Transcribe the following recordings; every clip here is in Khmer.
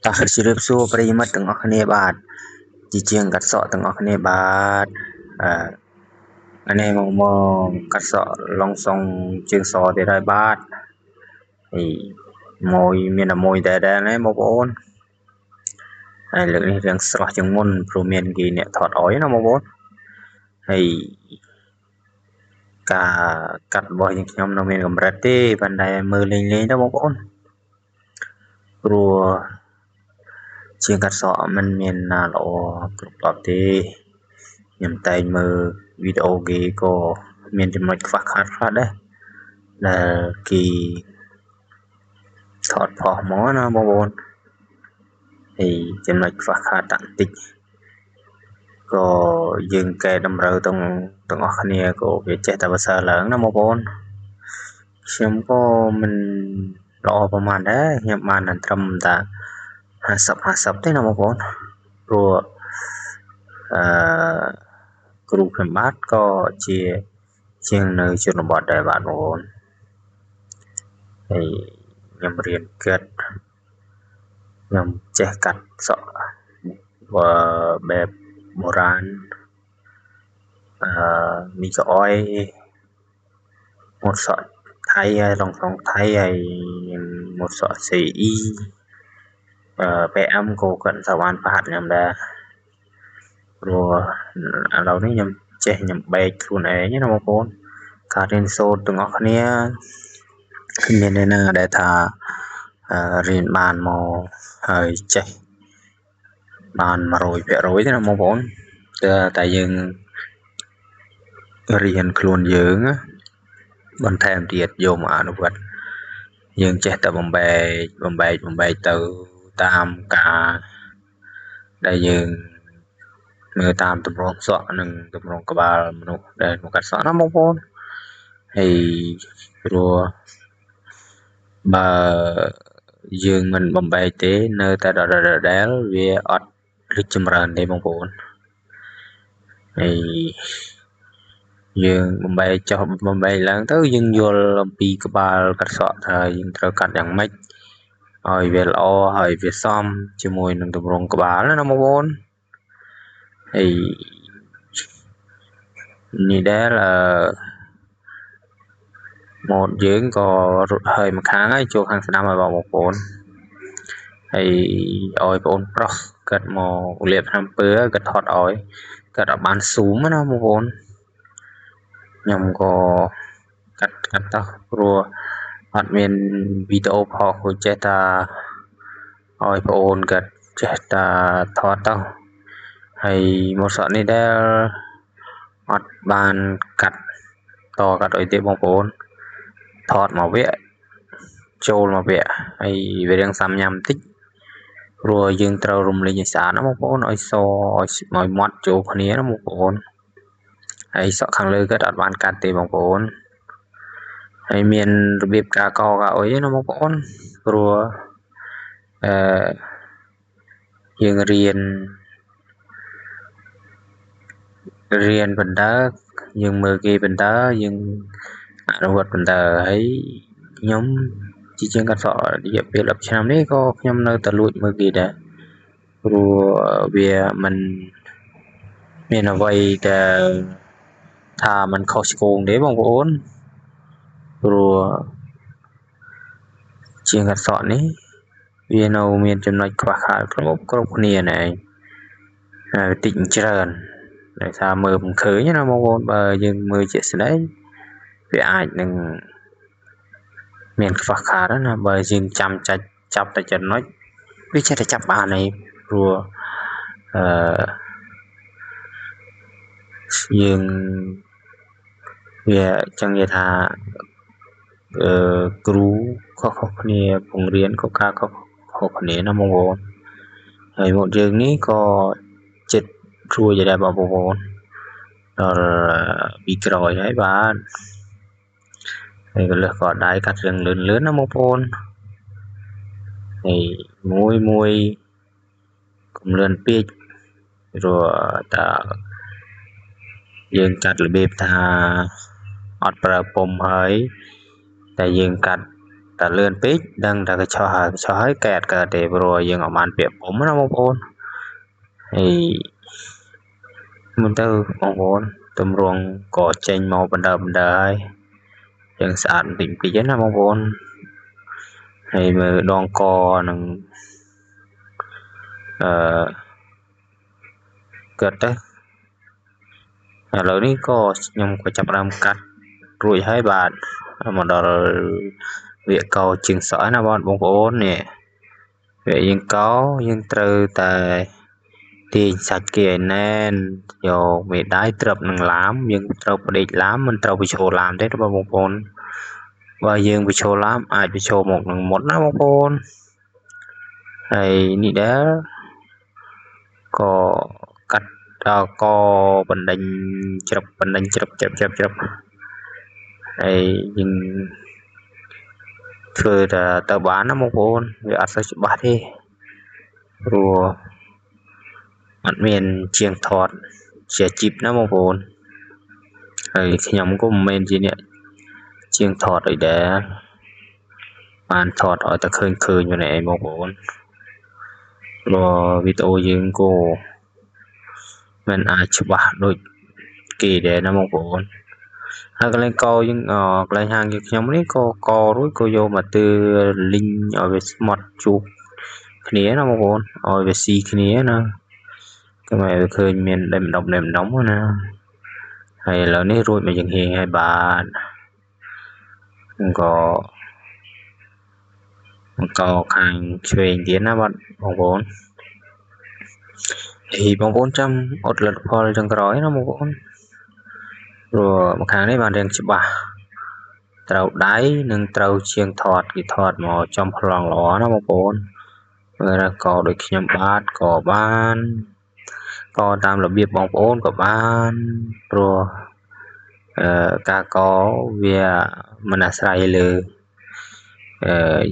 តោះជម្រាបសួរប្រិយមិត្តទាំងអស់គ្នាបាទជាជាងកាត់សក់ទាំងអស់គ្នាបាទអឺនេះមកកាត់សក់ឡុងសុងជើងសទៀតហើយបាទហើយមួយមានតែមួយតែដែរណាបងប្អូនហើយលើកនេះរៀងស្រស់ជាងមុនព្រោះមានគេអ្នកថតអោយណាបងប្អូនហើយការកាត់របស់យើងខ្ញុំនៅមានកម្រិតទេប៉ុន្តែមើលលេងៗទៅបងប្អូនព្រោះជាងកាត់សក់មិនមានណាល្អគ្រប់ដល់ទេខ្ញុំតែងមើលវីដេអូគេក៏មានចំណុចខ្វះខាតខ្លះដែរដែលគេថតផុសមកណាបងប្អូនហើយចំណុចខ្វះខាតតាក់តិចក៏យើងកែតម្រូវទាំងអស់គ្នាក៏វាចេះតែប្រសើរឡើងណាបងប្អូនខ្ញុំក៏មិនល្អប្រហែលដែរខ្ញុំបានត្រឹមតែ50 50ទេណាបងប្អូនព្រោះអឺគ្រូខ្ញុំបាទក៏ជាជាងនៅជនបទដែរបាទបងប្អូនហើយខ្ញុំរៀនគិតខ្ញុំចេះកាត់សក់បែបបុរាណអឺមីកអុយម៉ូតសក់ថៃហើយឡងសងថៃហើយម៉ូតសក់ CE PM ក៏គាត់សវណ្ណប្រហាត់ខ្ញុំដែរព្រោះឥឡូវនេះខ្ញុំចេះខ្ញុំបែកខ្លួនឯងណាបងប្អូនការរៀនសូត្រទាំងអស់គ្នាមានន័យណាដែលថារៀនបានមកហើយចេះបាន100%ទេណាបងប្អូនតែយើងរៀនខ្លួនយើងបន្ថែមទៀតយកមកអនុវត្តយើងចេះតែបំបែកទៅតាមការដែលយើងមើលតាមទម្រង់សក់និងទម្រង់ក្បាលមនុស្សដែលមកកាត់សក់ណាបងប្អូនហើយព្រោះបើយើងមិនបំបែកទេនៅតែដដែលវាអត់រីកចម្រើនទេបងប្អូនហើយយើងបំបែកចុះបំបែកឡើងទៅយើងយល់អំពីក្បាលកាត់សក់ថាយើងត្រូវកាត់យ៉ាងម៉េចឲ្យវាល្អហើយវាសមជាមួយនឹងទម្រង់ក្បាលណាបងប្អូនហើយនេះដែរអឺម៉ូតយើងក៏រត់ហើយម្ខាងហើយចូលខាងស្ដាំហើយបងប្អូនហើយឲ្យបងប្អូនប្រុសគាត់មកលាបថ្នាំពើគាត់ថតឲ្យគាត់អត់បានស៊ូមណាបងប្អូនខ្ញុំក៏កាត់តោះព្រោះអត់មានវីដេអូផុសក៏ចេះតែឲ្យបងប្អូនគាត់ចេះតែថតទៅហើយម៉ូតសក់នេះដែលអត់បានកាត់តកាត់អីទេបងប្អូនថតមកវគ្គចូលមកវគ្គហើយវារៀងសាំញ៉ាំបន្តិចព្រោះយើងត្រូវរំលេចឲ្យស្អាតណាបងប្អូនឲ្យសឲ្យម៉ត់ចូលគ្នាណាបងប្អូនហើយសក់ខាងលើគាត់អត់បានកាត់ទេបងប្អូនហើយមានរបៀបការកការអុយណាបងប្អូនព្រោះអឺយើងរៀនបណ្ដើយើងមើលគេបណ្ដើយើងអនុវត្តបណ្ដើហើយខ្ញុំជាជាងកាត់សក់រយៈពេល10ឆ្នាំនេះក៏ខ្ញុំនៅតែលួចមើលគេដែរព្រោះវាមិនមានអ្វីដែលថាมันខុសឆ្គងទេបងប្អូនព្រោះជាងកាត់សក់នេះវានៅមានចំណុចខ្វះខាតគ្រប់គ្នាណែឯងហើយតិចច្រើនដោយសារមើលមិនឃើញណាបងប្អូនបើយើងមើលជាក់ស្ដែងវាអាចនឹងមានខ្វះខាតណាបើយើងចាំចាច់ចាប់តែចំណុចវាចេះតែចាប់បានឯងព្រោះអឺយើងវាចង់និយាយថាអឺគ្រូខុសៗគ្នាបង្រៀនក៏ការខុសគ្នាណាបងប្អូនហើយមកយើងនេះក៏ចិត្តរួចដែរបងប្អូនដល់ពីក្រោយហើយបាទហើយក៏លើសក៏ដៃកាត់រឿងលឿនណាបងប្អូនហើយមួយកុំលឿនពេកព្រោះតើយើងកាត់របៀបថាអត់ប្រើពុំហើយតែយើងកាត់ តែលឿនពេកដឹងតែកញ្ឆោះហើយកញ្ឆោះហើយកែអត់កើតទេព្រោះយើងអត់បានពាក់ពុំណាបងប្អូនហើយមើលទៅបងប្អូនតម្រងក៏ចេញមកបណ្ដើបណ្ដើហើយយើងស្អាតបន្តិចបន្តិចណាបងប្អូនហើយមើលដងកនឹងអឺកើតទៅឥឡូវនេះក៏ខ្ញុំក៏ចាប់ផ្ដើមកាត់រួចហើយបាទមកដល់វាកោជាងសក់ណាបងប្អូននេះវាយើងកោយើងត្រូវតែទាញសាច់គេឲ្យណែនយកមេដៃត្រឹបនឹងឡាមយើងត្រូវផ្ដេកឡាមមិនត្រូវបញ្ឈរឡាមទេបងប្អូនបើយើងបញ្ឈរឡាមអាចបញ្ឈរមកនឹងមុតណាបងប្អូនហើយនេះដែរក៏កាត់កបណ្ដេញជ្រឹបបណ្ដេញជ្រឹបជ្រឹបជ្រឹបជ្រឹបហើយយើងធ្វើតែទៅបានណាបងប្អូនវាអត់សូវច្បាស់ទេព្រោះអត់មានជាងថតជាអាជីពណាបងប្អូនហើយខ្ញុំក៏មិនមែនជាអ្នកជាងថតអីដែរបានថតឲ្យតែឃើញឃើញម្នាក់ឯងបងប្អូនព្រោះវីដេអូយើងក៏មិនអាចច្បាស់ដូចគេដែរណាបងប្អូនហើយកន្លែងកយើងកន្លែងហាងយើងខ្ញុំនេះក៏ករួចក៏យកមកទើលីងឲ្យវាស្មត់ជួបគ្នាណាបងប្អូនឲ្យវាស៊ីគ្នាណាកុំឲ្យឃើញមានដេំដុំដេំដុំណាហើយឥឡូវនេះរួចមកយើងហៀងហើយបាទក៏មកកខាងឆ្វេងទៀតណាបាទបងប្អូនហើយបងប្អូនចាំអត់លទ្ធផលចុងក្រោយណាបងប្អូនព្រោះម្ខាងនេះបានរៀងច្បាស់ត្រូវដៃនិងត្រូវជាងថតគេថតមកចំប្លង់ល្អណាបងប្អូនមើលក៏ដូចខ្ញុំបាទក៏បានក៏តាមរបៀបបងប្អូនក៏បានព្រោះការកវាមិនអាស្រ័យលើ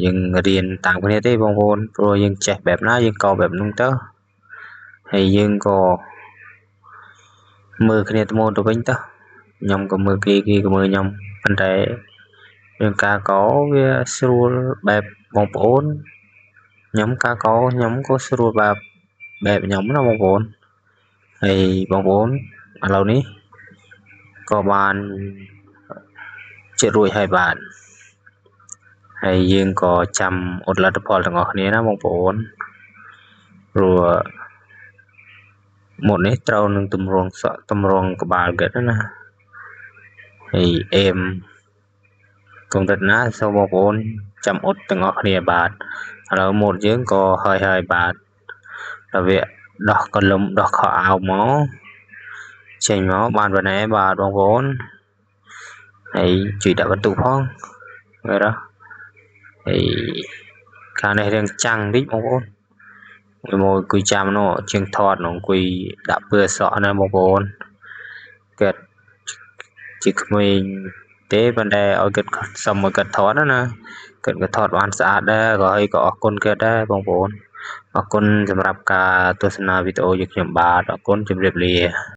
យើងរៀនតាមគ្នាទេបងប្អូនព្រោះយើងចេះបែបណាយើងកបែបនោះទៅហើយយើងក៏មើលគ្នាទៅមកទៅវិញទៅខ្ញុំក៏មើលគេគេក៏មើលខ្ញុំប៉ុន្តែរឿងការកវាស្រួលបែបបងប្អូនខ្ញុំការកខ្ញុំក៏ស្រួលបែបបែបខ្ញុំណាបងប្អូនហើយបងប្អូនឥឡូវនេះក៏បានជារួចហើយបាទហើយយើងក៏ចាំអត់លទ្ធផលទាំងអស់គ្នាណាបងប្អូនព្រោះមុននេះត្រូវនឹងតម្រងសក់តម្រងក្បាលគេណាហើយអេមកម្រិតណាសូមបងប្អូនចាំអត់ទាំងអស់គ្នាបាទឥឡូវម៉ូតយើងក៏ហើយហើយបាទដល់វាដោះកលុំដោះខោអាវមកចេញមកបានប៉ុណ្ណេះបាទបងប្អូនហើយជួយដាក់បន្ទុកផងមើលដល់ហើយខាងនេះរៀងចាំងតិចបងប្អូនមួយអង្គុយចាំនោះជាងថតនោះអង្គុយដាក់ពើសក់ណាបងប្អូនគាត់ជាក្មេងទេប៉ុន្តែឲ្យគាត់សុំឲ្យគាត់ថតណាគាត់ក៏ថតបានស្អាតដែរក៏ហើយក៏អរគុណគាត់ដែរបងប្អូនអរគុណសម្រាប់ការទស្សនាវីដេអូយើងខ្ញុំបាទអរគុណជម្រាបលា។